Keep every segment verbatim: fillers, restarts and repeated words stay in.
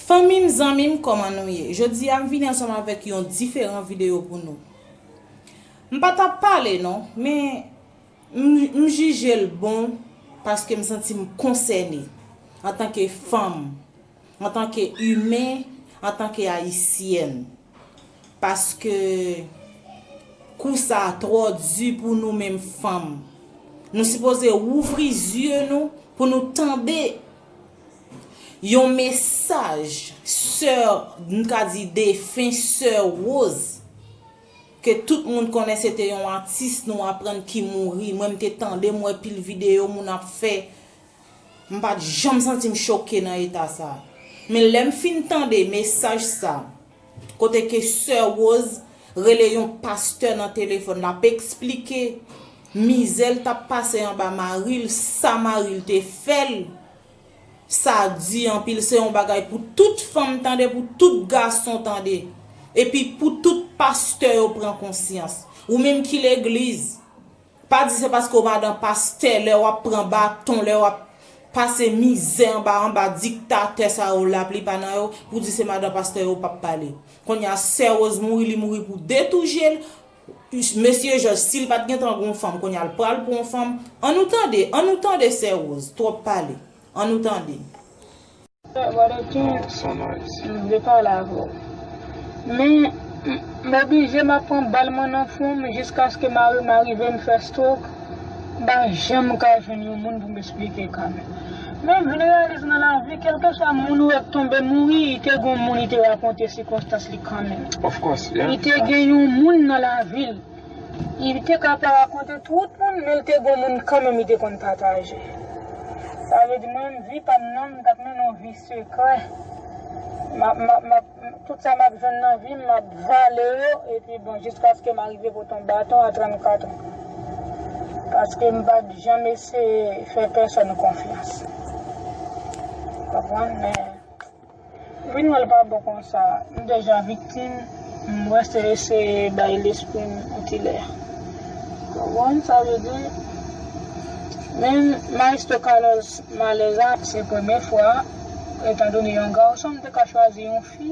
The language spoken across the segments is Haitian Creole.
Fanmi m, zanmi m, kòman nou ye? Jodi a, m vini ansanm avèk yon diferan videyo pou nou. M pa t ap pale non, men m, m jije l bon paske m santi m konsène antanke fanm, antanke imen, antanke ayisyèn. Paske kou sa a twò di pou nou menm fanm. Nou sipoze ouvri zye nou pou nou tande yon mesaj sè, m ka di defen sè Rose, ke tout moun konnen se te yon atis nou aprann ki mouri. Mwen, m te tande, m wè pil videyo moun ap fè. M pa t janm santi m choke nan eta sa. Men lè m fin tande mesaj sa, kote ke sè Rose rele yon pastè nan telefòn, l ap eksplike mizè l t ap pase anba mari l, sa mari l te fè l, sa di anpil, se yon bagay pou tout fanm tande, pou tout gason tande, epi pou tout pastè yo pran konsyans. Ou menm ki legliz, pa di se paske w madan pastè, lè w ap pran baton, lè w ap pase mizè anba, anba diktatè sa yo, laplipa nan yo, pou di se madan pastè yo p ap pale. Kounye a, sè Rose mouri, li mouri pou de tou je l. Mesye Jòj, si l pa t gentan gon fanm, kounye a l pral pou yon fanm. Ann nou tande, ann nou tande sè Rose, twòp pale. Ann nou tande. Brother King, m vle pale avè w. Men, m oblije m ap pran bal mwen nan fwon m jiskaske mari m arive m fè stroke. M pa janm ka jwenn yon moun pou m eksplike ka m. Men, m vin reyalize nan lavi, kèlkeswa moun ou wè k tonbe mouri, li te gon moun li te rakonte sikonstans li kanmenm. Li te gen yon moun nan lavi l. Li te ka pa rakonte tout moun, men l te gon moun kanmenm li te konn pataje. Sa vle di mwen menm, vi pa m nan, m t ap mennen yon vi sekrè. M ap, m ap, m ap, tout sa m ap jwenn nan vi m, m ap vale yo, epi bon, jiskaske m arive pote yon baton a trannkat an. Paske m pa t janm eseye fè pèsòn konfyans. Konprann? Men. Vin wè l pa bon konsa. M deja viktim, m wè se eseye bay lespri m yon ti lè. Konprann sa vle di? Men Maestro Carlos Maleza, se premye fwa, etandone yon gason, m te ka chwazi yon fi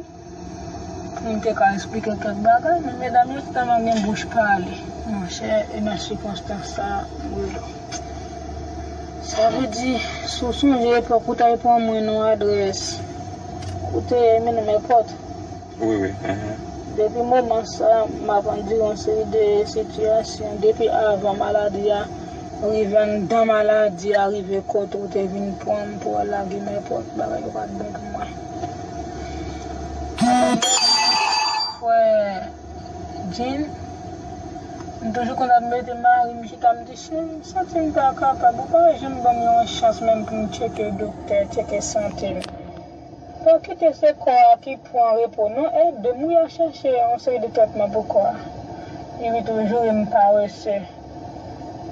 pou m te ka eksplike kèk bagay, men medam yo tèlman gen bouch pale, monchè, e nan sikonstans sa, m rele w. Sa vle di, si w sonje epòk ou t al pran mwen nan adrès, ou te mennen m èpòt. Wi, wi. Depi moman sa, m ap andire yon seri de sitiyasyon. Depi avan maladi a rive, anndan maladi a rive kote w te vin pran m pou w al lage m èpòt, bagay yo pa t bon pou mwen. Frè Jean, m toujou konn ap mete mari m chita, m di, cheri, m santi m pa kapab, ou pa janm ban m yon chans menm pou m tcheke doktè, tcheke sante m. Pa kite se kò a ki pran repo non, ede m wi a chèche yon seri de tretman pou kò a. Epi toujou e m parese.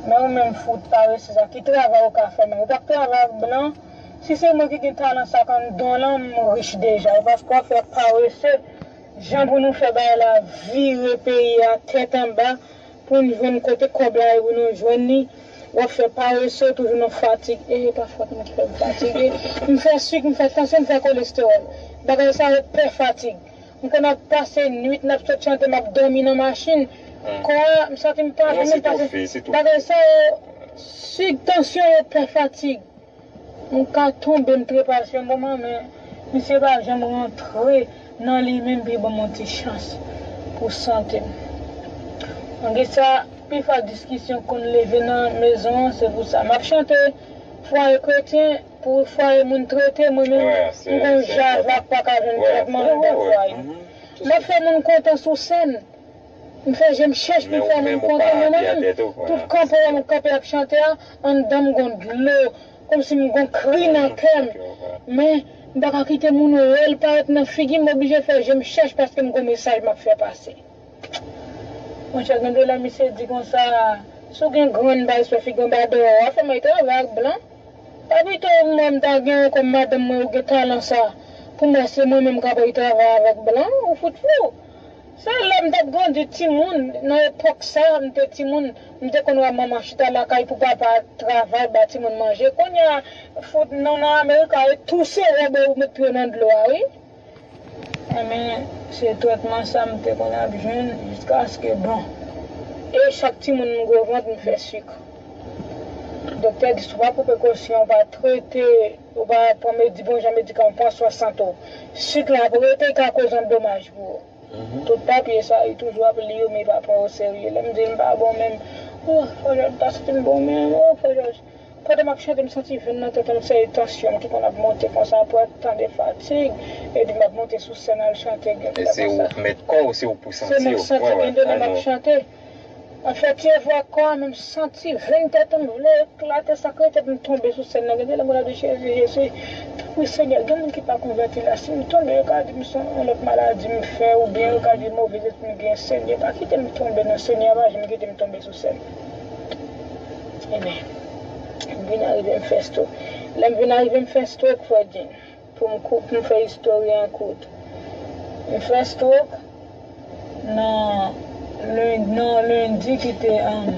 Men ou menm fout parese sa, ki travay ou ka fè menm? Ou pa k travay ak blan? Si se mwen ki gen talan sa k anndan w lan, m rich deja. E paske w ap fè parese, jan pou nou fè bagay la vire peyi a tèt anba, pou n jwenn kote kòb la ye pou nou jwenn li, w ap fè parese, toujou nan fatig. E pa fòt mwen ki fè m fatige. M fè sik, m fè tansyon, m fè kolestewòl. Bagay sa yo pè fatig. M konn ap pase nwit, n ap sot chante, m ap dòmi nan machin. Kò a, m santi m pa vle menm pase. Bagay sa yo, sik, tansyon yo pè fatig. M ka tonbe, m trepase yon moman, men misye pa janm rantre nan li menm pou l ban m yon ti chans pou sante m. Malgre sa, pi fwa diskisyon konn leve nan mezon an, se pou sa. M ap chante fwaye kretyen pou fwaye moun trete, mwen menm, m gon jazz la k pa ka jwenn trètman anndan fwaye. M ap fè moun kontan sou sèn. M fè je m chèch pou m fè moun kontan, men mwen menm, tout kanpe a m kanpe ap chante a, anndan m gon dlo, kòmsi m gon kri nan kè m. Men, m pa ka kite moun wè l parèt nan figi m, m oblije fè je m chèch paske m gon mesaj m ap fè pase. Monchè, gen de lè misye di konsa, si w gen grenn bay sou figi w anba dèyè w, fè m al travay ak blan. Pa pito mwen m ta gen yon kòm madanm mwen ou gen talan sa, pou m wè se mwen menm k ap al travay avèk blan, ou fout fou. Se lè m t ap grandi timoun, nan epòk sa, m te timoun, m te konn wè manman chita lakay pou papa travay ba timoun manje. Kounye a, fout nou nan Amerik a, e touse wè w met pye w nan dlo a, wi. Enben, se tretman sa m te konn ap jwenn jiskaske, bon. E chak timoun m gwo vant, m fè sik. Doktè di, si w pa pran prekosyon, w pa trete, w pa pran medi, bon jan medikaman, pran swen sante w, sik la ap rete, l ka koz yon domaj pou ou. Tout papye sa, li toujou ap li yo, men li pa pran yo serye. Lè m di l m pa bon menm, oh, Frè Jòj, m pa santi m bon menm, oh, Frè Jòj. Pandan m ap chante, m santi venn nan tèt mwen, se tansyon m ki konn ap monte konsa, apre tan de fatig, epi m ap monte sou sèn al chante, gen de lè konsa. E se ou k mèt kò w, se ou k pou santi yo. Se mwen k santi, gen de lè m ap chante. Anfèt, se vwa kò a, men m santi venn tèt mwen vle eklate, sa k rete pou m tonbe sou sèn nan. Gen de lè m ap di, Jezi, Jezi, tanpri, Senyè, gen moun ki pa konvèti la. Si m tonbe, yo ka di m se yon lòt maladi m fè, oubyen yo ka di move lespri m gen. Senyè, pa kite m tonbe, non, Senyè, pa janm kite m tonbe sou sèn. Enben, m vin arive m fè stroke. Lè m vin arive m fè stroke, Frè Jean, pou m kou-, pou m fè istòri an kout. M fè stroke nan len-, nan lendi ki te, um,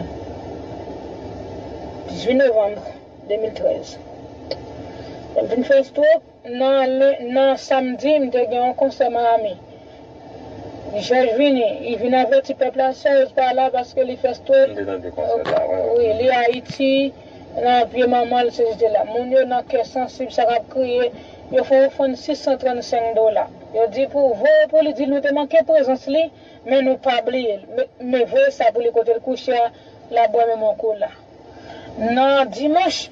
dizuit novanm de mil trèz. Lè m vin fè stroke, nan len-, nan samdi, m te gen yon konsè Miami. Jòj vini, li vin avèti pèp la, Serge pa la paske li fè stroke. M te tande konsè sa, wi, wi. Wi, li Ayiti, nan pye manman l, se li te la. Moun yo nan kè sansib, sa k ap kriye, yo fè yon ofrann sis san trannsenk dola. Yo di pou voye pou li, di nou te manke prezans li, men nou pa bliye l. Men, men voye sa pou li kote l kouche a, l ap bwè menm yon kola. Nan dimanch,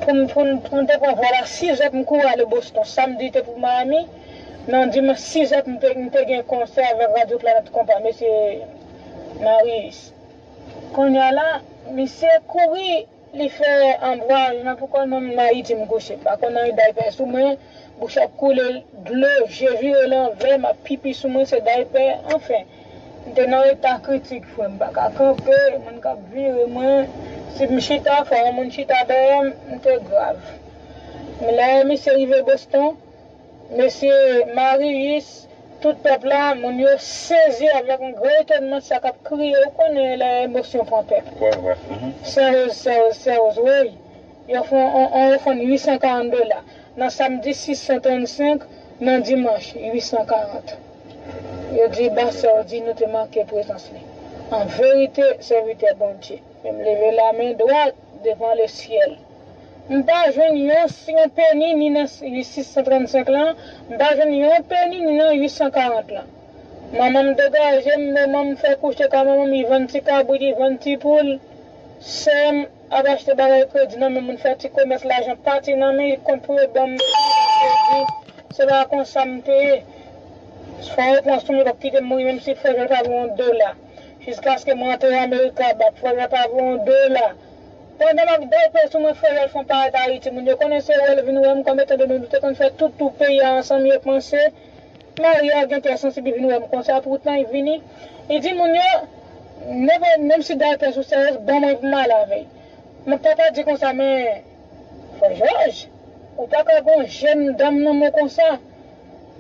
pou m, pou m, pou m te pran vòl a sizè pou m kouri ale Boston. Samdi te pou Miami. Nan dimanch, sizè pou m te, m te gen konsè avèk Radyo Planèt Konpa, mesye Marius. Kounye a la, misye kouri, li fè anbraj nan pou kò l, menm Ayiti m kouche. M pa konn anyen, daypè sou mwen, bouch ap koule dlo, je vire lanvè, m ap pipi sou mwen, se daypè, anfen. M te nan eta kritik, frè, m pa ka kanpe, moun k ap vire mwen. Si m chita, fò yon moun chita dèyè m, m te grav. Men lè misye rive Boston, mesye Marius, tout pèp la, moun yo sezi avèk yon gran etònman, sa k ap kriye, ou konnen lè emosyon pran pèp. Wè, wè. Serioz, serioz, serioz, wi. Yo fè yon, yon, yon ofrann uit san karant dola. Nan samdi, sis san trannsenk, nan dimanch, uit san karant. Yo di, Bastè di nou te manke prezans li. An verite, sèvitè Bondye. Men m leve lamen dwat devan lesyèl. M pa jwenn yon, yon peni ni nan sis san trannsenk lan, m pa jwenn yon peni ni nan uit san karant lan. Manman m degaje m, manman m fè kouche ka manman m, li vann ti kabrit, li vann ti poul. Sè m ap achte bagay kredi nan men moun, fè ti komès, lajan pati nan men, li kont pou yo ban m kredi. Se pa konsa m te ye. Fò yo pran sou mwen, yo p ap kite m mouri, menm si frè Jòj pa voye yon dola. Jiskaske m rantre Amerika, ba frè Jòj pa voye yon dola. Pandan m ap dèyè sou mwen, frè Jòj fè yon parèt Ayiti. Moun yo konnen se wè l vin wè m, kòm etan done nou te konn fè tout tou peyi a ansanm, yo panse Maria gen kè sansib, li vin wè m konsa, poutan li vini. Li di moun yo, nenpòt, menm si daypè sou sèyèz, ban mwen pou m ale avè l. Men papa di konsa, men, frè Jòj, ou pa ka gon jèn dam nan men w konsa.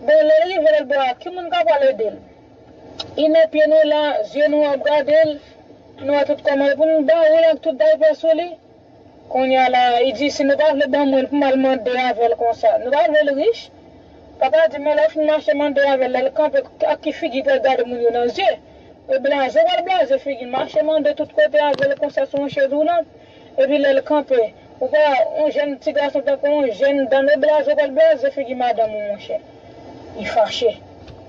Bon, lè l rive lòtbò a, ki moun k ap pral ede l? Li nan pye nou la, zye nou ap gade l, nou wè tout kòman l, pou nou ba ou l ak tout daypè sou li. Kounye a la, li di, si nou pa vle ban mwen l pou m al mande avè l konsa, nou pa vle l rich? Papa di, men lè w fin mache mande avè l, lè l kanpe, ak ki figi pou l gade moun yo nan zye? E blaze, w pral blaze figi l, mache mande tout kote avè l konsa sou yon chèz woulant. Epi lè l kanpe, ou pa, yon jèn ti gason tankou yon jèn dam, e blaze, w pral blaze figi madanm ou, monchè. Li fache,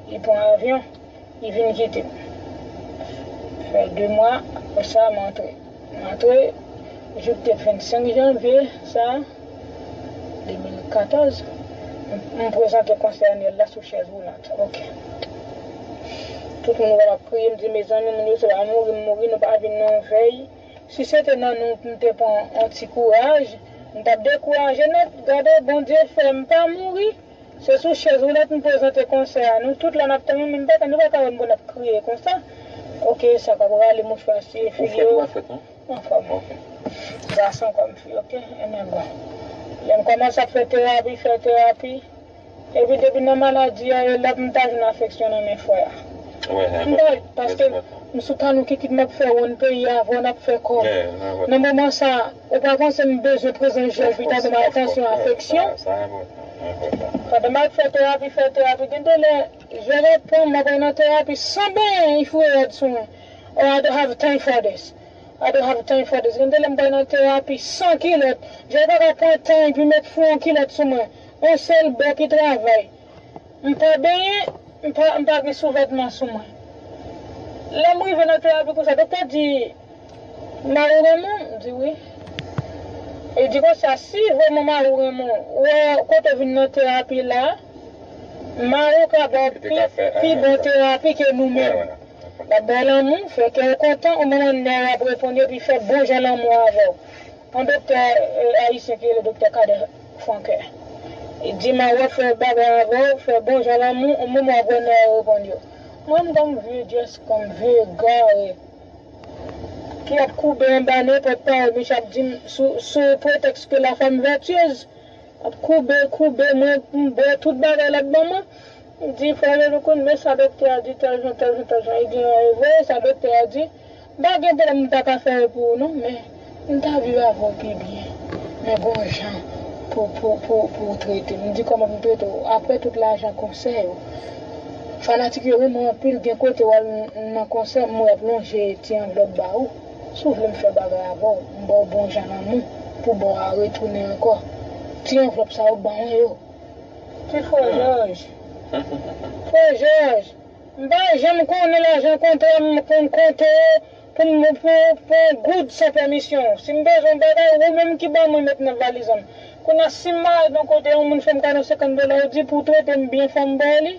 li pran avyon, li vin kite m. Fè de mwa, apre sa, m antre. M antre, jou k te vennsenk janvye, sa, de mil katòz, m, m prezante konsè anyèl la sou chèz woulant. Ok. Tout moun wè m ap kriye, m di, mezanmi, moun yo se pa mouri, m mouri, nou pa vin nan yon vèy. Si se te nan nou pou m te pran yon ti kouraj, m t ap dekouraje nèt. Gade, Bondye fè m pa mouri. Se sou chèz woulant m prezante konsè a. Nou tout la n ap tann, men m pa, nou pa ka wè m pou n ap kriye konsa. Ok, sa k ap rale mouchwa sou figi yo. Ou fèt, ou pa fèt, non? Anfòm. Ok. Gason kòm fi, ok? Enben bon. Lè m kòmanse ap fè terapi, fè terapi. Epi depi nan maladi a, e la pou m ta jwenn afeksyon nan men frè a. M ta, paske m sou talon kikit m ap fè wonn peyi a, avè w n ap fè kòb. Nan moman sa, ou pa panse m bezwen prezans Jòj pou ta ban m atansyon, afeksyon? Pandan m ap fè terapi, fè terapi, gen de lè, je reponn, m ap nan terapi san benyen, li foure rad sou mwen. Oh, I don't have time for this. I don't have time for this. Gen de lè m pral nan terapi san kilòt. Je pa ka pran tan epi met foure yon kilòt sou mwen. Yon sèl bò ki travay. M pa benyen, m pa, m pa gen souvètman sou mwen. Lè m rive nan terapi konsa, doktè di, "Mari w renmen w?" M di, "Wi." E di konsa, "Si vrèman mari w renmen w, ou wè kote w vin nan terapi la, mari w ka ba w pi, pi bon terapi ke nou menm. L ap ba w lanmou, fè kè w kontan, ou menm w ap reponn yo, epi fè bon jan lanmou avè w." Yon doktè, eh, ayisyen ki rele doktè Kader Franquer. Li di, "Mari w ap fè bagay avè w, fè bon jan lanmou, ou menm w ap wè nèg yo reponn yo." Mwen, m kòm vye dyès, kòm vye gare, ki ap koube anba nenpòt pawòl misye ap di m sou, sou pretèks ke la femme vertueuse. Ap koube, koube, mwen, m bwè tout bagay l ap ban mwen. M di, "Frè Jean, nou konn, men sa doktè a di, tèl jan, tèl jan, tèl jan." Li di, "An, e vre, sa doktè a di." M pa gen pwoblèm, m ta ka fè l pou ou non, men m ta viv avè w pi byen. Men gon jan pou, pou, pou, pou w trete m. M di, "Kòman pou m trete w?" Apre tout lajan konsè yo, fanatik yo renmen w anpil, gen kote w al nan konsè, m wè y ap lonje ti anvlòp ba ou. Si w vle m fè bagay avè w, m ba w bon jan lanmou pou ba w a retounen ankò. Ti anvlòp sa yo ban mwen yo. Ti frè Jòj. Frè Jòj. M pa janm konnen lajan kontrè m konn konte pou m pou, pou yon goud san pèmisyon w. Si m bezwen yon bagay, ou menm ki ban mwen met nan valiz an. Kounye a, si m al nan kote yon moun fè m kado senkant dola, ou di pou w trete m byen, fò m ba w li.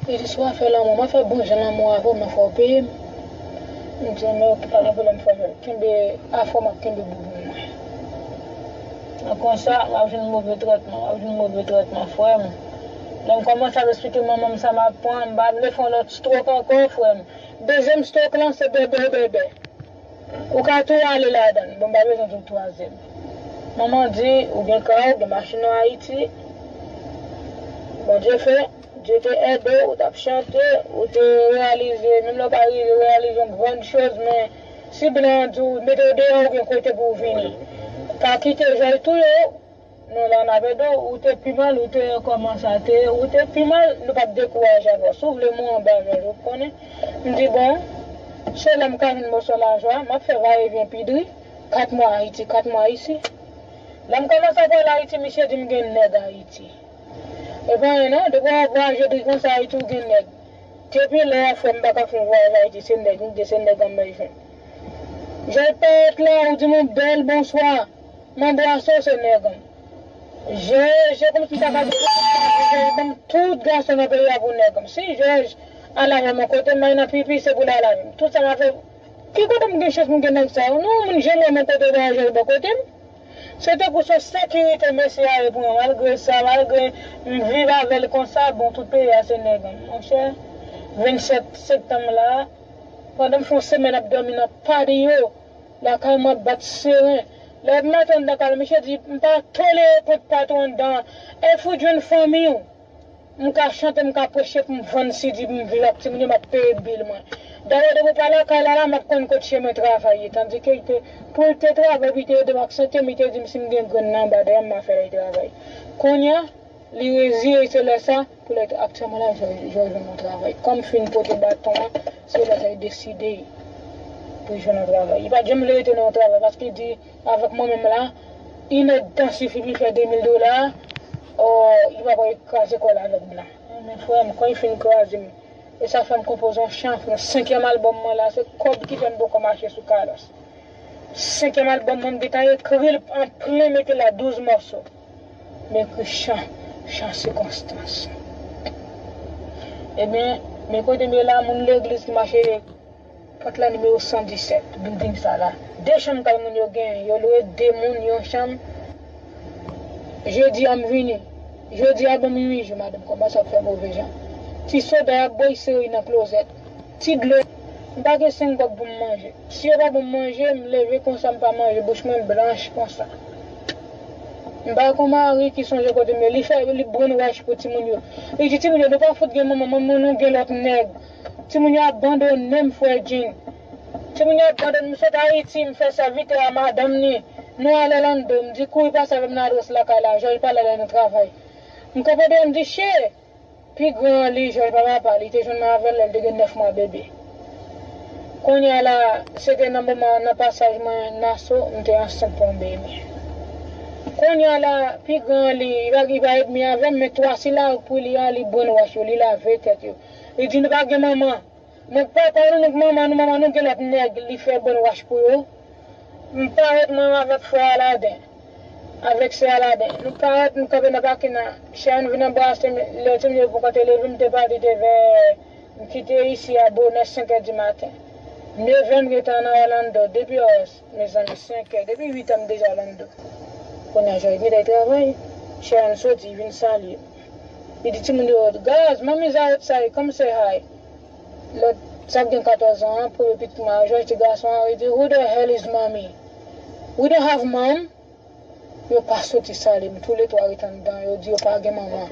Li di, "Si w ap fè lanmou, m ap fè bon jan lanmou avè w, men fò w peye m." M di, "Men oke, pa gen pwoblèm, frè Jòj. Kenbe afè w, m ap kenbe boubou mwen." Nan konsa, m ap jwenn move trètman, m ap jwenn move trètman, frè m. Lè m kòmanse ap esplike manman m sa m ap pran, m pa vle fè yon lòt stroke ankò, frè m. Dezyèm stroke lan, se bèbè, bèbè. Ou ka tou ale ladan l. Bon, m pa bezwen tou twazyèm. Manman di, "Ou gen kay, ou gen machin an Ayiti. Bondye fè, Dye te ede w, ou t ap chante, ou te reyalize, menm lè w pa rive reyalize yon grann choz, men si blan an di w, mete w deyò, ou gen kote pou w vini. Pa kite Jòj touye w." Non, la n ap ede w, ou te pi mal, ou te kòmanse a te, ou te pi mal, nou p ap dekouraje avè w. Si w vle mouri anba Jòj, ou konnen. M di, "Bon, se lè m ka jwenn mòso lajan, m ap fè vayevyen pi dri, kat mwa Ayiti, kat mwa isi." Lè m kòmanse ap al Ayiti, misye di m gen nèg Ayiti. E pa anyen non, depi w ap vwayaje dri konsa, Ayiti, ou gen nèg. Depi lè a, frè m, pa ka fè yon vwayaj Ayiti, se nèg m gen, se nèg an m bezwen. Jòj parèt la, ou di m yon bèl bonswa. M anbrase w, se nèg an m. Jòj, se kòmsi m ta ka di, Jòj ban m tout gason nan peyi a pou nèg an m. Si Jòj al avè m yon kote, m al nan pipi, se pou l al avè m. Tout sa m ap fè, ki kote m gen chans pou m gen nèg sa yo? Non, moun janm wè m yon kote, pa Jòj bò kote m. Se tankou se yon sekirite mesye a ye pou mwen. Malgre sa, malgre m viv avè l konsa, bon, tout peyi a se nèg an m. Monchè, vennsèt septanm la, pandan m fè yon semèn ap dòmi nan patio, lakay mwen ap bat seren. Lè m antre anndan kay la, misye di, "M pa tolere kont patwon anndan an. Èske w jwenn fanmi w?" M ka chante, m ka preche pou m vann sidi, pou m viv ak timoun yo, m ap peye bil mwen. Dayè, depi w pa lakay la, la, m ap konn kot chemen travay ye. Tandike li te, pou l te travay, pou l te ede m ak sante m, li te di m si m gen grenn nan anba dèyè m, m a fè l al travay. Kounye a, li reziye, se lè sa, pou l aktyèlman la, Jòj, Jòj jwenn yon travay. Kòm m fin pote baton an, se lè sa li deside pou l jwenn yon travay. Li pa t janm vle rete nan yon travay, paske li di, avèk mwen menm la, inèdtan sifi pou l fè de mil dola, o, li pa pral kraze kò l avèk blan. Men frè m, kan li fin kraze m, e sa fè m konpoze yon chan, yon senkyèm albòm mwen la, se kòb ki fè m poko mache sou kalòs. Senkyèm albòm mwen, m gentan ekri l an plen, mete la douz mòso. M ekri chan, chan sikonstans. Ebyen, men kote m ye la, moun legliz ki mache pòt la nimewo san disèt, bilding sa la. De chanm kay moun yo genyen, yo lwe de moun yon chanm. Jedi a m vini. Jedi a ban m uit jou, madanm kòmanse ap fè move jan. Ti soda y ap bwè, sere nan klozèt. Ti dlo. M pa gen senk kòb pou m manje. Si yo pa ban m manje, m leve konsa, m pa manje, bouch mwen blanch konsa. M pa gen yon mari ki sonje kote m ye. Li fè, li brainwash pou timoun yo. Li di timoun yo, "Nou pa fout gen manman, manman nou gen lòt nèg." Timoun yo abandone m, frè Jean. Timoun yo abandone m, m sot Ayiti, m fè sèvitè a madanm ni. Nou ale Lando, m di kouri pase avè m nan adrès lakay la, Jòj pale lè nou travay. M kanpe deyò, m di, che! Pi gran an li, Jòj pa papa, li te jwenn mwen avè l lè l te gen nèf mwa bebe. Kounye a la, se te nan moman nan pasaj mwen Naso, m te ansent pou yon bebe. Kounye a la, pi gran an li, li pa, li pa edmi avè m, men twa sila pou li a, li brainwash yo, li lave tèt yo. Li di nou pa gen manman. Nèg papa nou, nèg manman nou, manman nou gen lòt nèg, li fè brainwash pou yo. M parèt mwen avèk frè Aladen, avèk sè Aladen. Nou parèt, nou kanpe nan pakin nan. Sharon vin anbrase m, lè ti moun yo poko te leve, m te pati te vè, m kite isi a bonè senk è di maten. Nèf è m gentan nan Orlando, depi Mezanmi, senk è, depi uit è m deja Orlando. Kounye a Jòj gentan travay. Sharon soti, vin salye m. Li di timoun yo, guys, mommy's outside, come say hi. Lòt, sa k gen katòz an an, premye pitit mwen an, Jòj ti gason an, li di, who the hell is mommy? We don't have mom. Yo pa soti salye m, toulètwa ret anndan, yo di yo pa gen manman.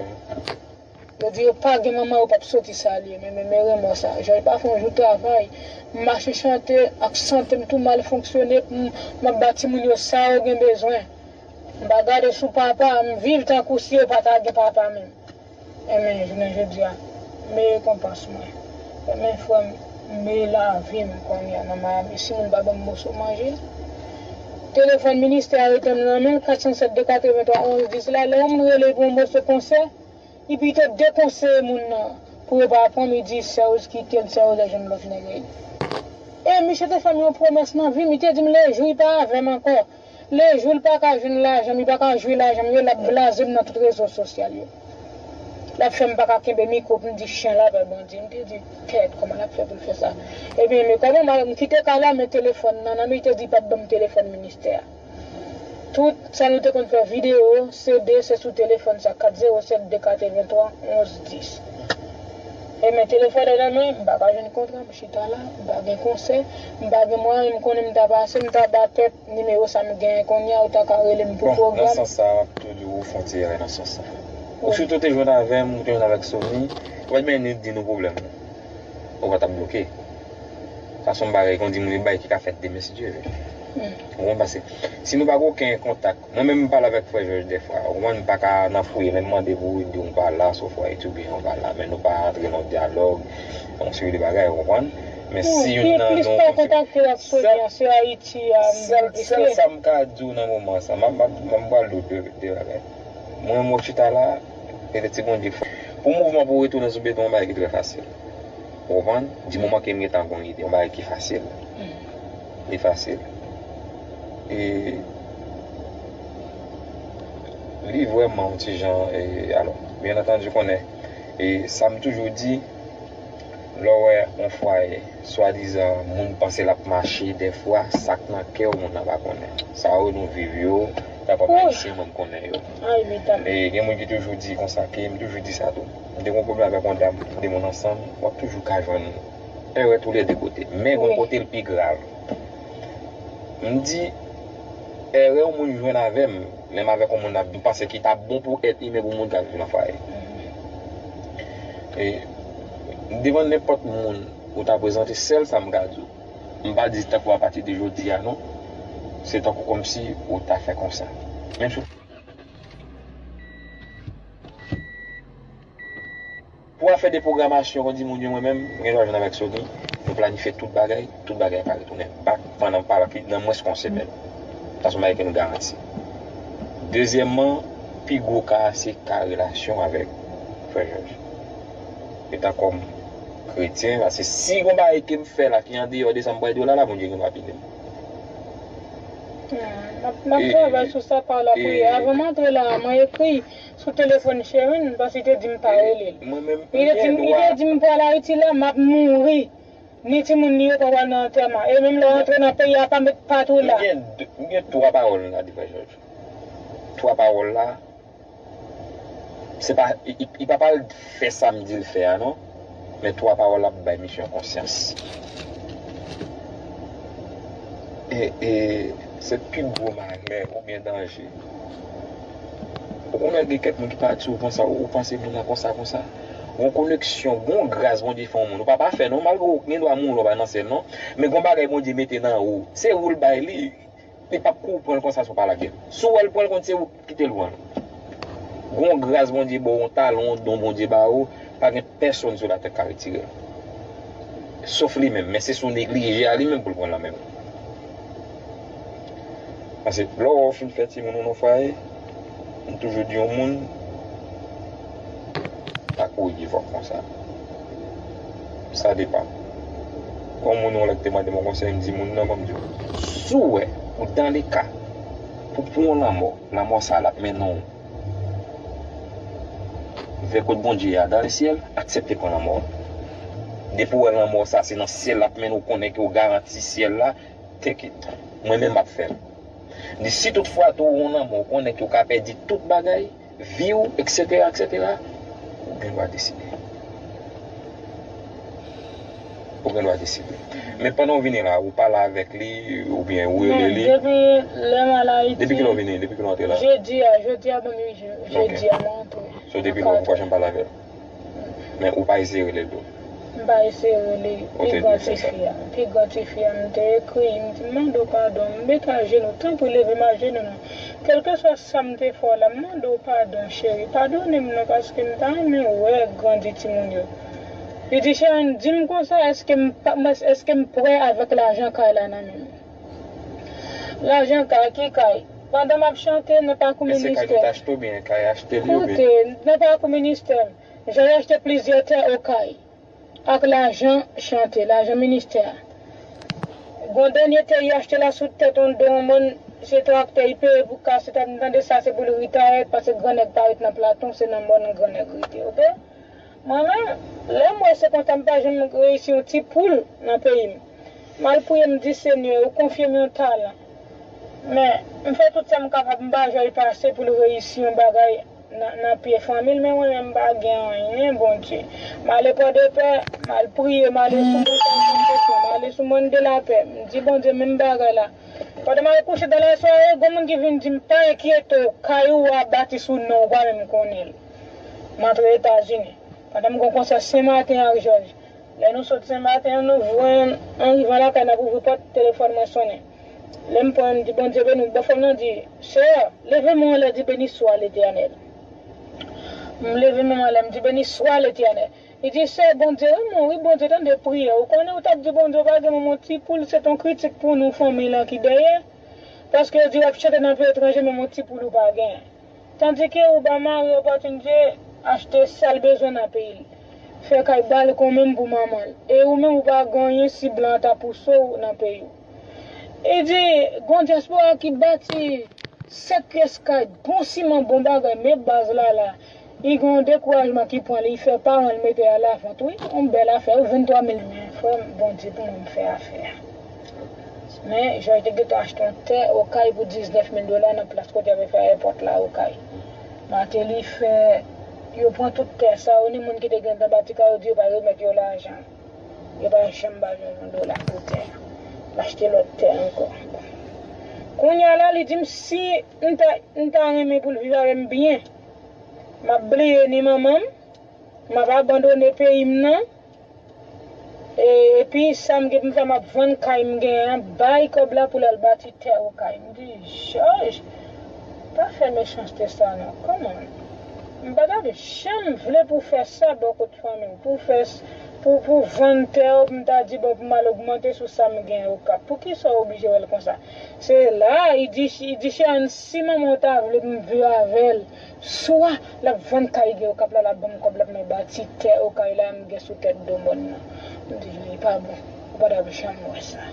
Yo di yo pa gen manman, yo p ap soti salye m, men, men, men remò sa. Jòj pa fè yon jou travay. M mache chante ak sante m tou mal fonksyone, m, m ap ba timoun yo sa yo gen bezwen. M pa gade sou papa, m viv tankou si yo pa ta gen papa menm. Enben, jounen jodi a, m rekonpans mwen. Enben, frè m, m lavi m kounye a nan Miami. Si moun pa ban m moso manje, telefòn ministè a rete m nan men, kat san sèt de katrevenntwa onz dis la, lè yon moun rele pou yon moso konsè, li pito dekonseye moun nan pou yo pa pran m, li di, Serge kite l, Serge al jwenn lòt nèg. E misye te fè m yon pwomès nan vi m, li te di m le jou li pa avè m ankò, le jou l pa ka jwenn lajan m, li pa ka jwe lajan m yo, l ap blaze m nan tout rezo sosyal yo. L ap fè m pa ka kenbe mikwo pou m di chen lapè Bondye. M te di, kèt, kòman l ap fè pou l fè sa? Ebyen, men kòman m, m kite kay la, men telefòn nan nan men, li te di l p ap ban m telefòn ministè a. Tout sa nou te konn fè videyo, C D, se sou telefòn sa, kat zewo sèt de katrevenntwa onz dis. E men telefòn nan nan mwen, m pa ka jwenn kontra, m chita la, m pa gen konsè, m pa gen mwayen, m konnen m ta pase, m ta ba pèp nimewo sa m genyen kounye a, ou ta ka rele m pou pwogram. Bon, nan sans sa, m ap tou di w ou fè yon ti erè nan sans sa. Ou sitou te jwenn avè m, ou te jwenn avèk Sony, ou pa t menm di nou pwoblèm ou. Ou pa t ap bloke. Sa se yon bagay, kon di moun, yon bagay ki ka fèt demen, si Dye vle. Ou konprann? Paske si nou pa gen okenn kontak, mwen menm m pale avèk frè Jòj dèfwa, ou konprann, m pa ka nan fouye, lè m mande pou ou, li di w m pa la, sofwa etidyan ou pa la, men nou pa antre nan dyalòg, yon seri de bagay, ou konprann? Men si youn nan nou kontakte l ak Sonia, se Ayiti, sèl, sèl sa m ka di w nan moman sa, m ap, m ap, m ap pral di w de, de bagay. Mwen, mwen chita la, e ti Bondye fè. Pou mouvman pou retounen sou beton, yon bagay ki trè fasil. Ou konprann? Di moman ke m gentan gon ide, yon bagay ki fasil. Li fasil. E li vrèman yon ti jan, e, alò, byen antandi, konnen, e sa m toujou di, lè w wè yon fwaye, swadizan, moun panse l ap mache, dèfwa, sa k nan kè w, moun nan pa konnen. Sa yo nou viv yo, kapab ayisyen, mwen m konnen yo. E gen moun ki toujou di konsa ke, m toujou di sa tou. M te gon pwoblèm avèk yon dam, de moun ansanm, w ap toujou ka jwenn erè toulède kote. Men gon kote l pi grav. M di, erè yon moun jwenn avè m, lè m avèk yon moun ap, m panse ki t ap bon pou èt imen pou moun k ap viv nan fwaye. E, devan nenpòt moun ou ta prezante, sèl sa m ka di w. M pa di tankou apati de jodi a non. Se tankou kòmsi ou ta fè konsa. Menm si Pou afè de pwogramasyon, kon di moun yo, mwen menm, m gen dwa jwenn avèk Sony, nou planifye tout bagay, tout bagay ka retounen back pandan pa nan mwens ke yon semèn. Sa se yon bagay ke nou garanti. Dezyèmman, pi gwo ka a se ka relasyon avèk frè Jòj. Etan kòm kretyen, paske si gon bagay ke m fè la ki andeyò de sa m pral di w la, la, Bondye gen dwa pini m. Hmm, m ap, m ap travay sou sa pa lapriyè. Avan m antre la, mwen ekri sou telefòn Sherine, paske li te di m pa rele l. Li te di m, li te di m pral Ayiti la, m ap mouri. Ni timoun li yo pa pral nan antèman. E menm lè w antre nan peyi a, pa met pat ou la. M gen, m gen twa pawòl m ka di frè Jòj. Twa pawòl la, se pa, li, li, li pa pral fè sa m di l fè a non. Men twa pawòl la ap bay misye yon konsyans. E, e se pi gwo malè oubyen danje. Ou konnen gen kèk moun ki pati, ou panse, ou panse moun nan konsa, konsa. Gon koneksyon, gon gras Bondye fè yon moun. Ou pa pafè non, malgre ou gen dwa mouri lè w pa nan syèl non. Men gon bagay Bondye mete nan ou. Se ou l bay li. Li p ap kou pran l konsa si w pa lage l. Si w wè l pran l, konn se ou ki kite l pran l. Gon gras Bondye ba w, yon talon, yon don Bondye ba ou, pa gen pèsonn sou latè k ka retire l. Sof li menm, men se si w neglije a li menm pou l pran l nan men w. Paske lè w fin fè timoun ou nan fwaye, m toujou di yon moun, pa kouri pi fò konsa. Sa depann. Gon moun yon lè ki te mande m yon konsèy, m di moun nan, ban m di w. Si w wè ou dans le cas pou pran yon lanmò, lanmò sa a l ap mennen w vè kot Bondye a dans le ciel, aksepte pran lanmò. Depi w wè lanmò sa a se nan syèl l ap mennen w, konnen ke w garanti syèl la, take it. Mwen menm m ap fè l. M di si tout fwa tou ou nan lanmò, ou konnen ke w ka pèdi tout bagay, vi w, etsetera, etsetera, ou gen dwa deside. Ou gen dwa deside. Men pandan w vini la, ou pale avèk li, oubyen ou rele li. Depi lè m al Ayiti. Depi kilè w vini? Depi kilè w antre la? Jedi a, jedi a ban m uit jou. Ok. Jedi a mwen antre. So depi lè w pa janm pale avè l? Men ou pa eseye rele l tou? M pa eseye rele. Ou te dwe fè sa. Pi gran tifi a, pi gran tifi a, m te ekri, m di, "M mande w padon, m met ajenou, tanpri leve m ajenou non. Kèlkeswa sa m te fè w la, m mande w padon, cheri, padone m non, paske m ta renmen wè grandi timoun yo." Li di, "Sharon, di m konsa, èske m pa, èske m prè avèk lajan kay la nan men m?" Lajan kay, ki kay? Pandan m ap chante nan pakou ministè. Èske kay nou t achte oubyen kay achte li oubyen? Koute, nan pakou ministè, jan yo achte plizyè tè Okay ak lajan chante, lajan ministè a. Gon dènye tè yo achte la sou tèt yon don, yon moun, se traktè li peye pou kase tèt, m tande sa se pou l retire, paske gran nèg pa ret nan Platon, se nan mòn gran nèg rete, oke? Mwen menm, lè m wè se konsa m pa janm reyisi yon ti poul nan peyi m. M al priye, m di, "Senyè, ou konfye m yon talan." Men, m fè tout sa m kapab, m pa jwenn pase pou l reyisi yon bagay nan, nan pye fanmi l, men mwen menm m pa gen anyen, Bondye. M ale Pòdepè, m al priye, m ale sou Montay Santosyon, m ale sou Mòn de Lapè, m di, "Bondye, menm bagay la." Pandan m al kouche dan lasware, gon moun ki vin di m, "Pa enkyete w, kay ou a bati sou non w, ou pa menm konnen l." M antre Etazini. Pandan m gen yon konsè Senmaten ak Jòj. Lè nou sot Senmaten an, nou jwenn, an rivan lakay, n ap ouvri pòt, telefòn mwen sonnen. Lè m pran, m di, "Bondye beni w." Bòfrè m nan di, "Sè, leve men w anlè, di, 'Béni soit l'Éternel.'" M leve men m anlè, m di, "Béni soit l'Éternel." Li di, "Sè, Bondye renmen w, wi, Bondye tande priyè w. Ou konnen, ou t ap di Bondye, ou pa gen menm yon ti poul, se t on kritik pou nou, fanmi lan ki dèyè. Paske yo di w ap chante nan peyi etranje, menm yon ti poul ou pa gen." Tandike ou ba mari w opòtinite achte sa l bezwen nan peyi l. Fè kay balkon menm pou manman l. E ou menm ou pa gen anyen si blan an ta pouse w nan peyi w. E di, gon dyaspora ki bati sèt pyès kay, bon siman, bon bagay, men baz la la. Li gen yon dekourajman ki pran li, li fè paran l mete a lavant, wi. Yon bèl afè, wi, venntwa mil, men frè m, Bondye pou mwen m fè afè a. Men, Jòj te gentan achte yon tè Okay pou diznèf mil dola nan plas kote y ap fè ayewopò la Okay. Mateli fè, yo pran tout tè sa yo, ni moun ki te gentan bati kay yo di yo pa remèt yo lajan. Yo pa janm ba yo yon dola pou tè a. L achte lòt tè ankò. Bon. Kounye a la, li di m si m ta, m ta renmen pou l viv avè m byen, m ap bliye ni manman m, m ap abandone peyi m nan. E, epi sa m gen pou m fè, m ap vann kay m genyen an, bay kòb la pou l al bati tè Okay. M di, Jòj, pa fè mechanste sa non. Kòman? M pa t ap janm vle pou w fè sa bò kot fanmi w, pou w fè s-, pou, pou w vann tè w, pou m ta di, bon, pou m al ogmante sou sa m genyen Okap. Poukisa w oblije wè l konsa? Se la, li di, li di, Sharon, si manman w ta vle pou m viv avè l, swa l ap vann kay gen Okap la, l ap ban m kòb la pou mwen bati tè Okay la m gen sou tèt do mòn nan. M di, li pa bon. Ou pa t ap janm wè sa.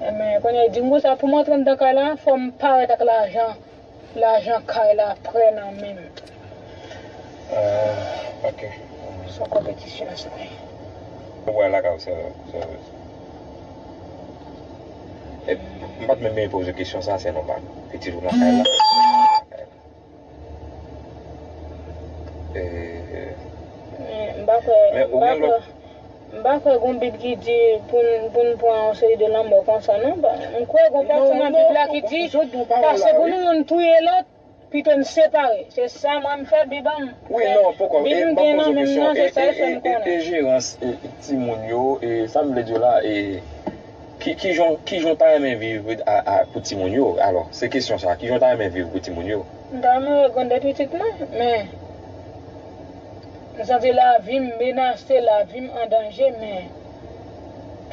Enben, kounye a, li di m konsa, pou m antre anndan kay la, fò m parèt ak lajan, lajan kay la prè nan men m. Ah, ok. Se yon konpetisyon sa ye. Ou wè lakay ou sèryez, sèryez. E, m pa t menm bezwen poze kesyon sa, se nòmal. Pitit ou nan kay la. E, men m pa kwè, men m ou pa gen kwè, lòt m pa kwè gon Bib ki di pou n, pou n pran yon seri de lanmò konsa, non. M kwè gon pati nan Bib la ki di, pase pou nou youn touye lòt, pito n separe. Se sa mwen m fè Bib an m. Wi, non, poko. Bib m gen nan men m nan, se sa l fè m konnen. E, e, e, e jerans, e, e timoun yo, e sa m vle di w la, e, Ki, ki jan, ki jan w ta renmen viv a, a, pou timoun yo? Alò, se kesyon sa. Ki jan w ta renmen viv pou timoun yo? M ta renmen wè grandèt pitit mwen, men m santi lavi m menase, lavi m an danje, men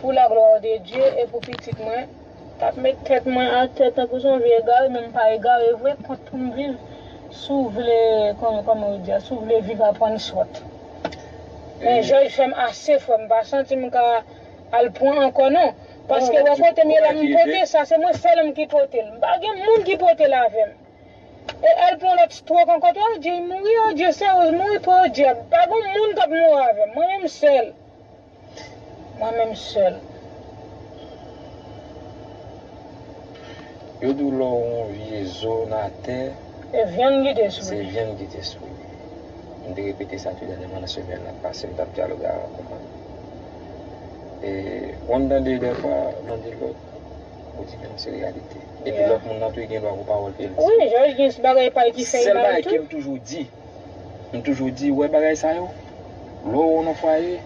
pou la glwa de Dye e pou pitit mwen, t ap met tèt mwen atè tankou se yon vye egare, men m pa egare vre, kont pou m viv. Si w vle, kòman, kòman yo di a, si w vle viv, aprann sòt. Men Jòj fè m ase, frè m, m pa santi m ka al pran ankò non. Paske wè kote m ye la, m pote sa, se mwen sèl m ki pote l. M pa gen moun ki pote l avè m. E al pran lòt stwòk ankò, tou, oh Dye, mouri, oh Dye, sè, mouri, oh Dye. Pa gen moun k ap mouri avè m. Mwen menm sèl. Mwen menm sèl. Yo di w lè w yon vye zo nan atè, se vyann ki te sou li. Se vyann ki te sou li. M te repete sa tou dènyèman nan semèn nan pase, m t ap dyaloge avè yon konprann. E, w konn tande dèfwa, mande lòt, ou di men se reyalite. Epi lòt moun nan tou gen dwa gon pawòl ke l di. Wi, Jòj gen bagay pa l ki fè l mal tou. Sèl bagay ke m toujou di, M toujou di, wè bagay sa yo, lè w nan fwaye,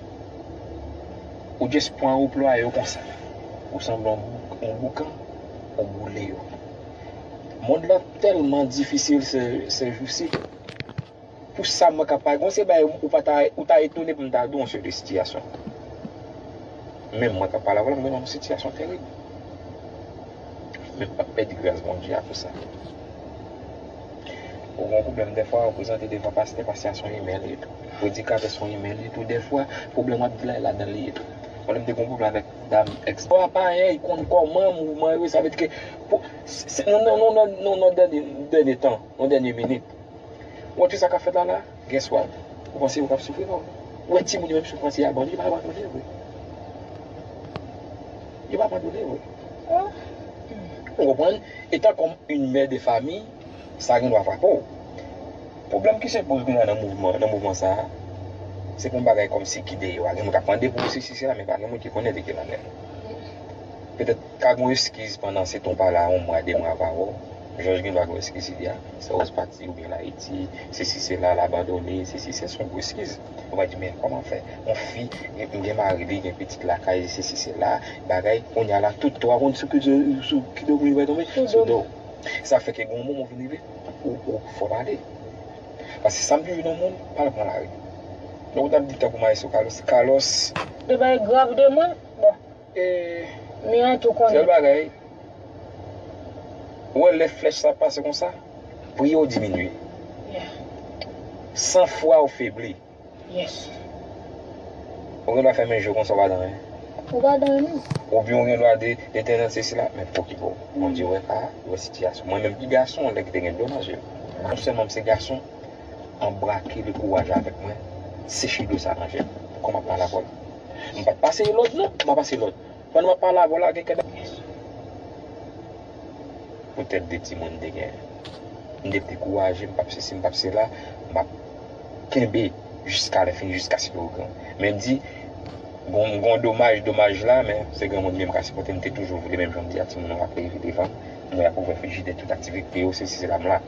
ou just pran ou plwaye yo konsa. Ou sanble yon bou-, yon boukan, ou boule yo. Mond lan tèlman difisil se, se jousi. Pou sa mwen ka pale, gon se bagay ou pa ta, ou ta etone pou m ta di w yon seri de sitiyasyon. Menm mwen k ap pale avè w la, m gen yon sitiyasyon terib. Men m p ap pèdi gras Bondye a pou sa. Ou gen yon pwoblèm dèfwa, ou prezante devan pastè, pastè a se yon imè li ye tou. Predikatè se yon imè li ye tou. Dèfwa, pwoblèm w ap di la, e ladan l li ye tou. Mwen menm m te gen yon pwoblèm avèk dam èks. Bon, apa, hein, li konn kòman mouvman yo, sa vle di ke pou, se, se, nan, nan, nan, nan, nan dènye, dènye tan, nan dènye minit. Ou wè tout sa k ap fèt la la? Guess what? Ou panse yo p ap soufri non? Ou wè timoun yo menm soufrans yo abandone, yo pa abandone vre. Yo pa abandone vre. Ou konprann? Etan kòm yon mè de fami, sa gen dwa frape w. Pwoblèm ki se poze kounye a nan mouvman, nan mouvman sa a, se pou yon bagay kòmsi ki dèyè w a. Gen moun k ap mande pou yo sesi sela, men pa gen moun ki konnen de ki l anlè. Petèt ka gen yon eskiz pandan se tan w pa la, yon mwa, de mwa, pa wè w. Jòj gen dwa gen yon eskiz li di a, Sè Woz pati oubyen l Ayiti, sesi sela, l abandone, sesi se, se yon gwo eskiz. Ou va di, men kòman fè? Yon fi, m gen mari li, gen pitit lakay, sesi sela, bagay, kounye a la, tout twa moun sou ki, sou ki do moun yo tonbe? Sou do. Sa fè ke gen yon moman ou vin rive, ou, ou fò pale. Paske sa m toujou di yon moun, pa al pran lari. Donk, ou t ap di tankou Maestro Carlos, Carlos. De bagay grav de mwen, bon. E, mi an tou konnen. Sèl bagay, ou wè lè flèch sa pase konsa, priye w diminye. Yeah. San fwa w febli. Yes. Ou gen dwa fèmen je w konsa, ou pa di anyen. Ou pa di anyen non. Oubyen ou gen dwa di, Letènèl se sila, men pou ki bò. Bondye wè ka, wè sitiyasyon. Mwen menm ki gason, lè ki te gen dlo nan je m. Non sèlman m se gason, anbrake le kouraj avèk mwen, seche dlo sa nan je m. Kòman m ap pale avè w? M pa t pase lòd non, m pa pase lòd. Pandan m ap pale avè w la, gen kèk poutèt de timoun m te gen. M te dekouraje, m p ap sesi, m p ap sela, m ap kenbe jiska lè fini, jiska si Bondye gran. Men m di, gon, gon domaj, domaj la, men se granmoun li m ka sipòte, m te toujou vle, menm jan m di a, timoun yo ap leve devan m, mwen y ap ouvè frijidè, tout aktivite yo, sesi sela, m la.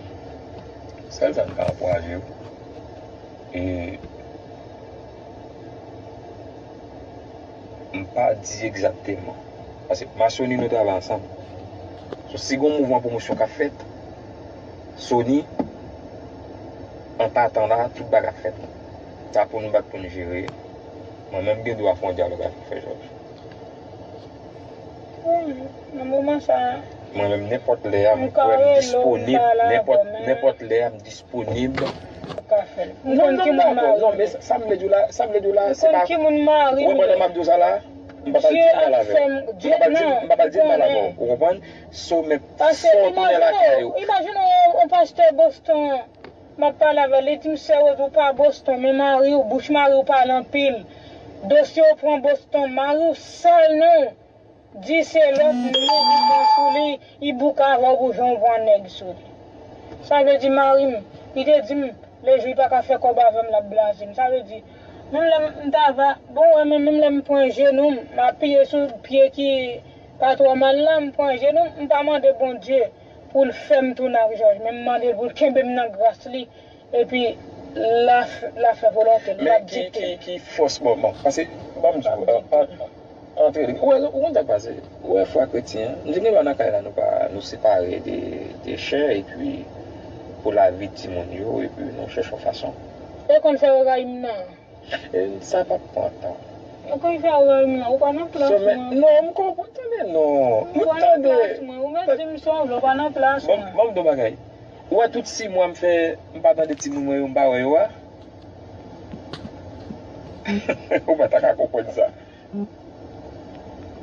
Sèl sa m ka ankouraje yo. E m pa di egzakteman. Paske m a Sony, nou travay ansanm. So, si gon mouvman pwomosyon k ap fèt, Sony, an patan la, tout bagay ap fèt. Sa pou nou bat pou nou jere. Mwen menm gen dwa fè yon dyalòg avèk Frè Jòj. Nan moman sa a, mwen menm, nenpòt lè a, m kwè m disponib, nenpòt, nenpòt lè a, m disponib. Ou ka fè l. M konn ki moun m mare. Non, men sa, sa m vle di w la, sa m vle di w la, se pa, ou konprann lè m ap di w sa la? M pa pral di m mal avè w. M pa pral di, m pa pral di m mal avè w. Ou konprann? So, men, fò w tounen lakay ou. Imajine w, yon pastè Boston, m ap pale avè l, li di m, Sè Woz, ou pa Boston, men mari w, bouch mari w pale anpil. Dosye w pran Boston, mari w sal non. Di se lòt nèg ou pran sou li, li bouke avè w pou jan w pran nèg sou li. Sa vle di mari m, li te di m, lejou li pa ka fè kòb avè m, l ap blaze m. Sa vle di, menm lè m ta va, bon, wè, men menm lè m pran jenou m, m apiye sou pye ki pa twò mal la, m pran jenou m, m pa mande Bondye pou l fè m tounen ak Jòj, men m mande l pou l kenbe m nan gras li, epi l a, l a fè volonte l, l ap dikte. Men ki, ki, ki fòs, bon, bon, paske, ban m di w, euh, pa, Antre li. Ou wè, ou konn sa k pase? Ou wè, frè kretyen, nou te gen dwa nan kay la, nou pa, nou separe de, de chè, epi pou lavi timoun yo, epi nou chèche yon fason. E konn fè w rayi m nan. E, sa p ap pran tan. E konn fè w rayi m nan, ou pa nan plas mwen. Non, m konprann, tande non. M pa nan plas mwen, ou mèt di m sa w vle, ou pa nan plas mwen. Bon, bon, m di w bagay. Ou wè tout sis mwa m fè, m pa tande timoun mwen yo, m pa wè yo a? Ou pa ta ka konprann sa.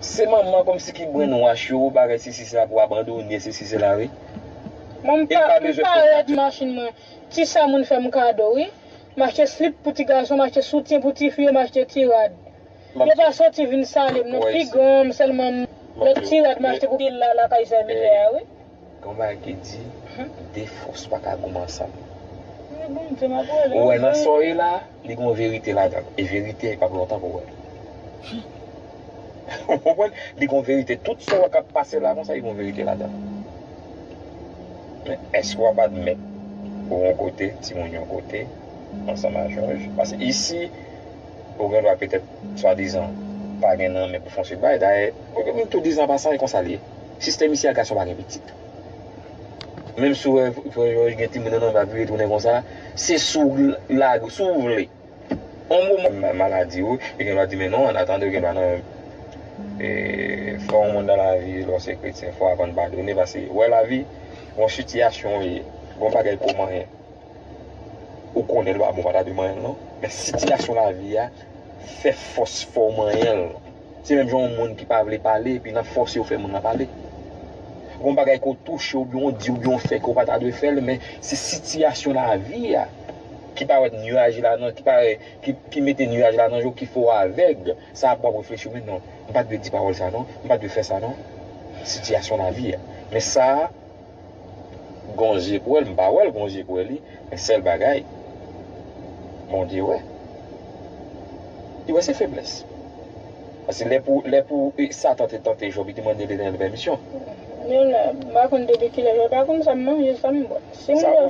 Se manman kòmsi ki brainwash yo, bagay sesi sela pou abandone, sesi sela, wi. Mwen, m pa, m pa rèd machin mwen. Ti sa moun fè m kado, wi. M achte slip pou ti gason, m achte soutyen pou ti fi yo, m achte ti rad. Yo pa soti vin salye m, non, pi gran m sèlman, m, lòt ti rad m achte pou pil la, lakay sèvitè a, wi. Gen yon bagay ki di, de fòs pa ka goumen ansanm. Ou wè nan sa w ye la, li gen yon verite ladan l. E verite a, e p ap lontan pou w wè l. Ou konprann? Li gen yon verite. Tout sa w wè k ap pase la konsa, li gen yon verite ladan l. Men èske w ap admèt ou yon kote, timoun yon kote, ansanm a Jòj? Paske isi, ou gen dwa petèt, swadizan, pa gen nan men pou fè yon seri de bagay. Dayè, m tou di an pasan, e konsa l ye. Sistèm isi a, gason pa gen pitit. Menm si w wè frè Jòj gen timoun nan men l ap vire tounen konsa, se si w lage, si w vle. On moman, maladi ou, yo gen dwa di, men non, an atandan, yo gen dwa nan, e, fò yon moun nan lavi, lè w se kretyen, fò w aprann padone, paske, wè lavi, yon sitiyasyon ou ye, yon bagay kòmanyen. Ou konnen l pa bon, pa ta dwe manyen l non. Men sitiyasyon lavi a fè fòs fè w manyen l. Se menm jan yon moun ki pa vle pale, epi nan fòse yo fè moun nan pale. Gon bagay ke w touche, oubyen w di, oubyen w fè ke w pa ta dwe fè l, men se sitiyasyon lavi a ki parèt nyaj la nan, ki parèt, ki, ki mete nyaj la nan je w, ki fè w avèg. Sa ap w ap reflechi, men non, m pa t dwe di pawòl sa non, m pa t dwe fè sa non. Sitiyasyon lavi a. Men sa a, gon je pou wè l, m pa wè l, gon je pou wè li, men sèl bagay, Bondye wè. Li wè se feblès. Paske lè pou, lè pou, e, Satan te tante Jòb, li te mande Letènèl pèmisyon. Men la, m pa konn depi kilè, m pa konn sa m manje, sa m bwè. Si moun yo,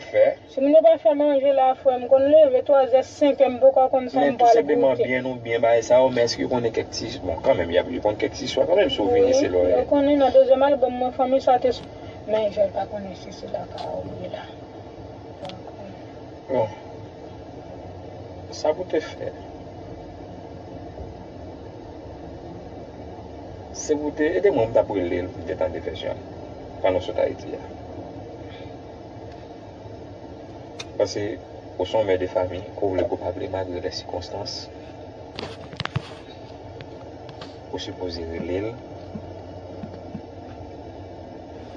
si moun yo pa fè manje la, frè m, konn leve twazè, senkè, m poko konn sa m pral goute. Men tou senpleman, byen ou byen bagay sa yo, men èske yo konnen kèk ti, bon, kanmenm, y ap, yo konn kèk ti istwa kanmenm, si w vini, se lè. Yo konnen nan dezyèm albòm mwen, fanmi sa te Men Jòj pa konnen si se lakay ou ye la. Bon. Sa pou te fè. Se pou te ede mwen, m t ap rele l pou m te tande vèsyon l. Pandan w sot Ayiti a. Paske ou se yon mè de fanmi, ke w vle ke w pa vle, malgre lè sikonstans, ou sipoze rele l,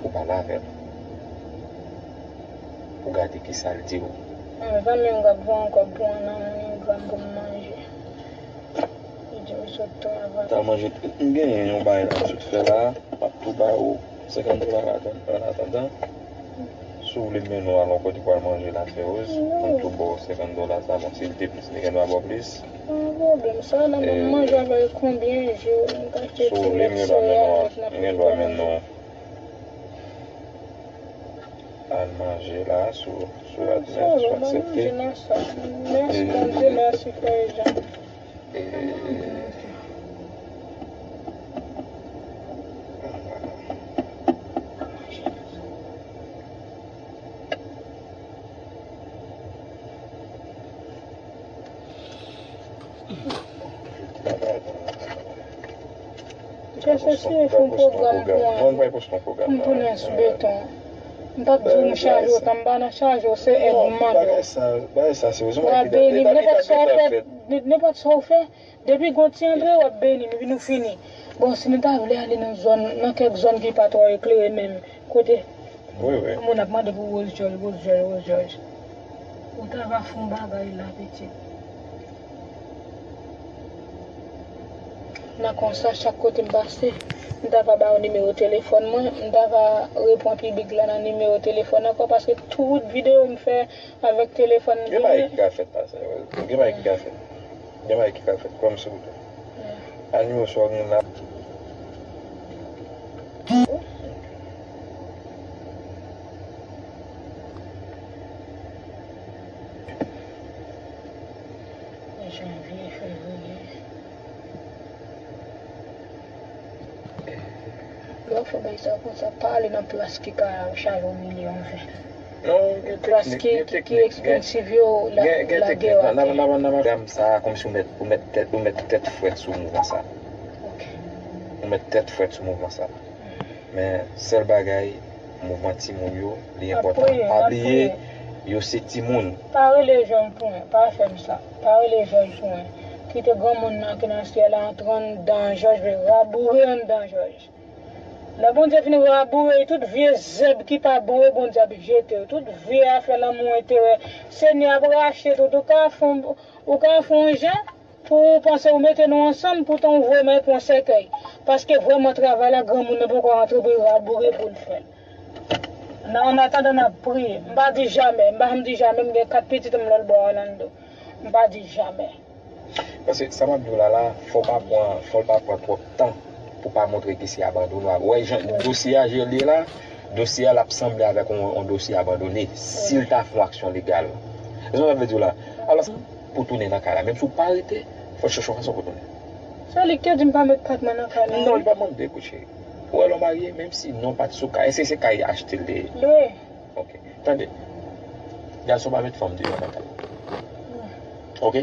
ou pale avè l, pou gade kisa l di w. Mezanmi, m ap voye yon kòb pou yon nan MoneyGram pou m manje. Li di m sot travay. T al manje, m genyen yon bagay la m sot fè la, m ap tou ba ou senkant dola an atandan. Si w vle m mennen w al yon kote pou al manje la, Feroz, pou m tou ba w senkant dola sa, bon, si l te plis, li gen dwa ba w plis. Pa gen pwoblèm, sa la, m ap manje avè l konbyen jou, m ka achte ti mèt soya avèk nan pil tomati. Al manje la, si w, si w admèt, si w aksepte. Mèsi, Bondye, mèsi, frè Jean. E, Kèsesye fè yon pwogram pou mwen. Mwen, m pral poste yon pwogram pou m tounen sou beton. M t ap di w m chaje w, tan m pa nan chaje w, se èd ou m mande w. Bagay sa, bagay sa, se yon bagay ki ta, ta, ta, ta fèt. Nenpòt sa w fè, depi gon ti antre, w ap beni m, epi nou fini. Bon, si nou ta vle ale nan zòn, nan kèk zòn ki pa twò eklere menm, kote moun ap mande pou Rose George, Rose George, Rose George. Ou ta va fè yon bagay la, pitit. Nan konsa, chak kote m pase, m ta va ba w nimewo telefòn mwen, m ta va repran piblik la nan nimewo telefòn ankò, paske tout videyo m fè avèk telefòn m genyen. Gen bagay ki ka fèt la, sa, gen bagay ki ka fèt. Gen bagay ki ka fèt, kwè m silvouplè. Al nimewo sa w gen la. Janvye, fevriye. Fè bay sa konsa, pa ale nan plas ki ka chaje w milyon ven. Non, gen plas teknik, ki, gen ki teknik, gen, expensive yo, la, gen, gen la teknik. Nan, nan, nan, nan, nan, nan, sa, kòmsi ou mèt, ou mèt tèt, ou mèt tèt frèt sou mouvman sa. Ok. Ou mèt tèt frèt sou mouvman sa. Men, sèl bagay, mouvman timoun yo, li enpòtan. Pa bliye, yo se timoun. Pa rele jèn pou mwen, pa fè m sa. Pa rele jèn pou mwen. Kite granmoun nan ki nan syèl la antre anndan jòj, vle raboure anndan jòj. Lè Bondye fin raboure, tout vye zèb ki pa bon yo, Bondye ap jete yo. Tout vye afè lanmou, enterè, Senyè ap rache tout. Ou ka fè yon, ou ka fè yon jan pou ou panse ou mete nou ansanm, poutan ou voye m pou yon sèkèy. Paske vrèman travay la, granmoun nan poko rantre pou l raboure pou l fè l. Nan, an atandan, n ap priye. M pa di jamè, m pa janm di jamè, m gen kat pitit m lòt bò Orlando. M pa di jamè. Paske sa m ap di w la la, fò w pa pran, fò l pa pran twòp tan pou pa montre ke se abandone w ap. Ou wè jan dosye a, jan l ye la, dosye a l ap sanble avèk yon, yon dosye abandone si l ta fè yon aksyon legal. Ou konprann sa m vle di w la? Alò, pou tounen nan kay la, menm si w pa rete, fò w chèche yon fason pou tounen. Se li ki te di m pa met pat mwen nan kay la. Non, li pa mande, kout cheri. Ou wè lè w marye, menm si non pa t sou kay, èske se kay achte l te ye? Lwe. Ok. Tande. Gason pa met fanm deyò nan kay. Ok?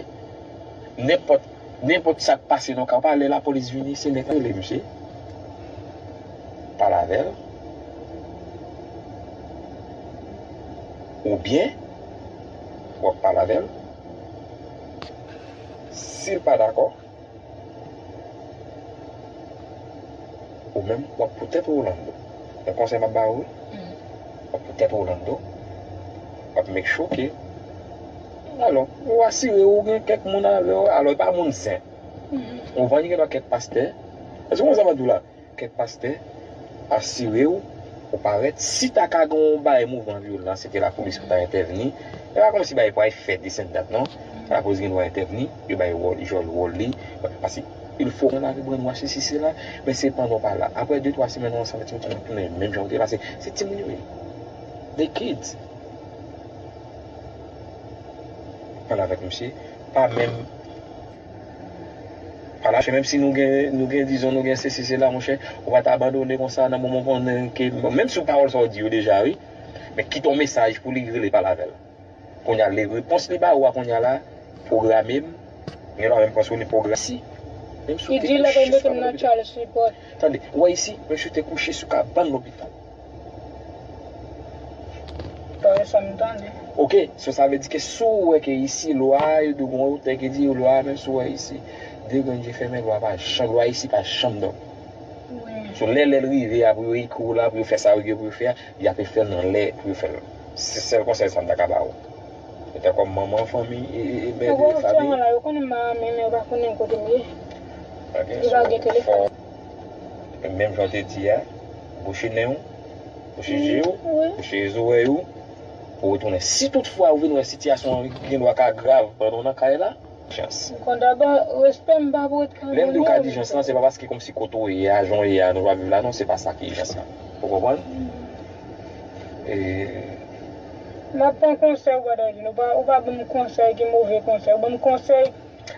Nenpòt, nenpòt sa k pase nan kay, pa lè lapolis vini, se nèg la rele misye. Pale avè l. Oubyen, w ap pale avè l. Si l pa dakò, ou menm, w ap pou tèt ou Orlando. Yon konsèy m ap ba ou, wi. W ap pou tèt ou Orlando. W ap make sure ke, alò, ou asire ou gen kèk moun avè w. Alò, e pa moun zen. Ou konprann, gen dwa kèk pastè. Èske w konn sa m ap di w la? Kèk pastè, asire w, ou parèt. Si ta ka gen yon bagay mouvman vyolan, se te lapolis ki ta entèvni. E pa kòmsi bagay pral fèt, this and that, non. Lapolis gen dwa entèvni, yo bay wòl, jòl wòl li. Paske il faut qu'on arrive brainwash sesi sela, men se pandan w pa la. Apre de twa semèn, ou ansanm, timoun tounen menm jan ou te la. Se, se timoun yo ye. The kids. Pale avèk misye. Pa menm Pale avè l, menm si nou gen, nou gen, dizon, nou gen sesi, sela, monchè, ou pa t abandone konsa nan moman w konnen ke, menm si pawòl sa w di yo deja, wi, men kite yon mesaj pou li rele pale avè l. Kounye a, le repons li ba ou a kounye a la, pwograme m, gen lè menm panse w ni pwograme. Si, menm si w te kouche sou kabann lopital. Tande, ou wè isi, menm si w te kouche sou kabann lopital. Parèy sa m tande. Ok, so sa vle di ke si w wè ke isi lwa, yo di w gon otè ki di lwa, menm si w wè isi, de grenn je fèmen, lwa pa janm, lwa isi pa janm dòmi. Wi. So lè, lè l rive a pou yo ekri w la, pou yo fè sa yo gen pou yo fè a, y ape fè l nan lè pou yo fè l. Se sèl konsèy sa m ta ka ba ou. Petèt kòm manman fanmi, e, e, e mè de fanmi. Yo konnen m pa renmen, men yo pa konnen kote m ye. Li pa gen telefòn. Menm jan w te di a, bouche nen w, bouche je w, bouche zorèy ou, pou w retounen. Si toutfwa ou vin wè sitiyasyon an gen dwa ka grav pandan w nan kay la, jans. M konn dabò, respè m pa pou ret kay mwen. Lè m di w ka di jans lan, se pa paske kòmsi kote w ye a, jan w ye a, nan jwa viv la, non, se pa sa ki jans lan. Ou konprann? E. M ap pran konsèy ou, brother Jun. Ou pa, ou pa ban m konsèy ki move konsèy. Ou ban m konsèy.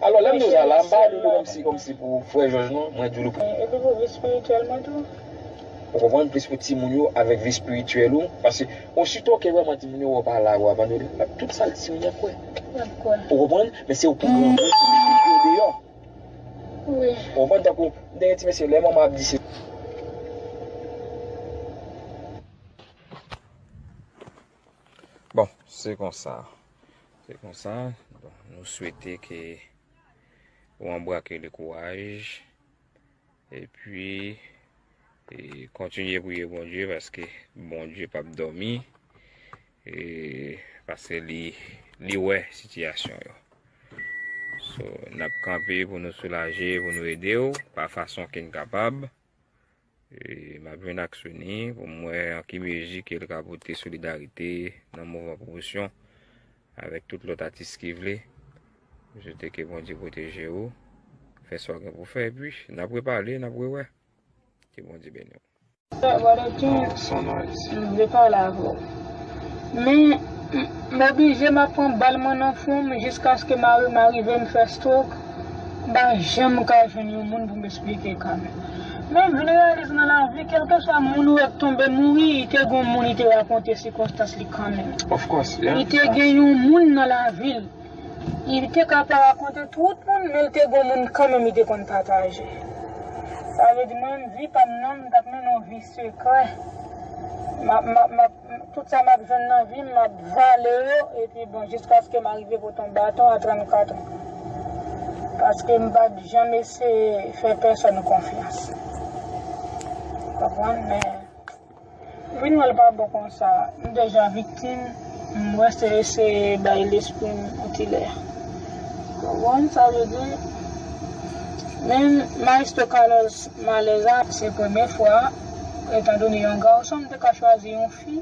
Alò, lè m di w sa la, m pa di w li kòmsi, kòmsi pou frè Jòj, non, mwen di w li pou. Epi pou vi espirityèl mwen tou. Ou konprann, plis pou timoun yo avèk vi espirityèl ou. Paske, osito ke vrèman timoun yo wè w pa la, w abandone, tout sa timoun yo ap kwè. Y ap kwè. Ou konprann? Men se ou pou granmoun, pou mete yo deyò. Wi. Ou konprann, tankou, m te gen ti mesye, lè manman ap di se. Bon, se konsa. Se konsa. Bon, nou swete ke ou anbrake le kouraj. Epi, e, kontinye priye Bondye, paske Bondye p ap dòmi. E, paske li, li wè sitiyasyon yo. So, n ap kanpe pou nou soulaje, pou nou ede w, pa fason ke n kapab. E m ap jwenn ak Sony pou m wè an ki mezi ke l ka pote solidarite nan mouvman pwomosyon avèk tout lòt atis ki vle. M swete ke Bondye pwoteje w, fè sa w gen pou fè, epi n ap repale, n ap rewè. Ke Bondye beni w. Brother King, m vle pale avè w. Men, m, m oblije, m ap pran bal mwen nan fwon m jiskaske mari m arive m fè stroke. M pa janm ka jwenn yon moun pou m esplike ka m. Men vin reyalize nan lavi, kèlkeswa moun ou wè k tonbe mouri, li te gon moun li te rakonte sikonstans li kanmenm. Of course, yeah. Li te gen yon moun nan lavi l. Li te ka pa rakonte tout moun, men li te gon moun kanmenm li te konn pataje. Sa vle di mwen menm vi pa m nan, m t ap mennen yon vi sekrè. M ap, m ap, m ap, tout sa m ap jwenn nan vi m, m ap vale yo, epi bon, jiskaske m arive pote yon baton a trannkat an. Paske m pa t janm eseye fè pèsonn konfyans. Konprann? Men vin wè l pa bon konsa. M deja viktim, m wè se eseye bay lespri m yon ti lè. Konprann? Sa vle di, menm Maestro Carlos Malèza, se premye fwa, etandone yon gason, m te ka chwazi yon fi.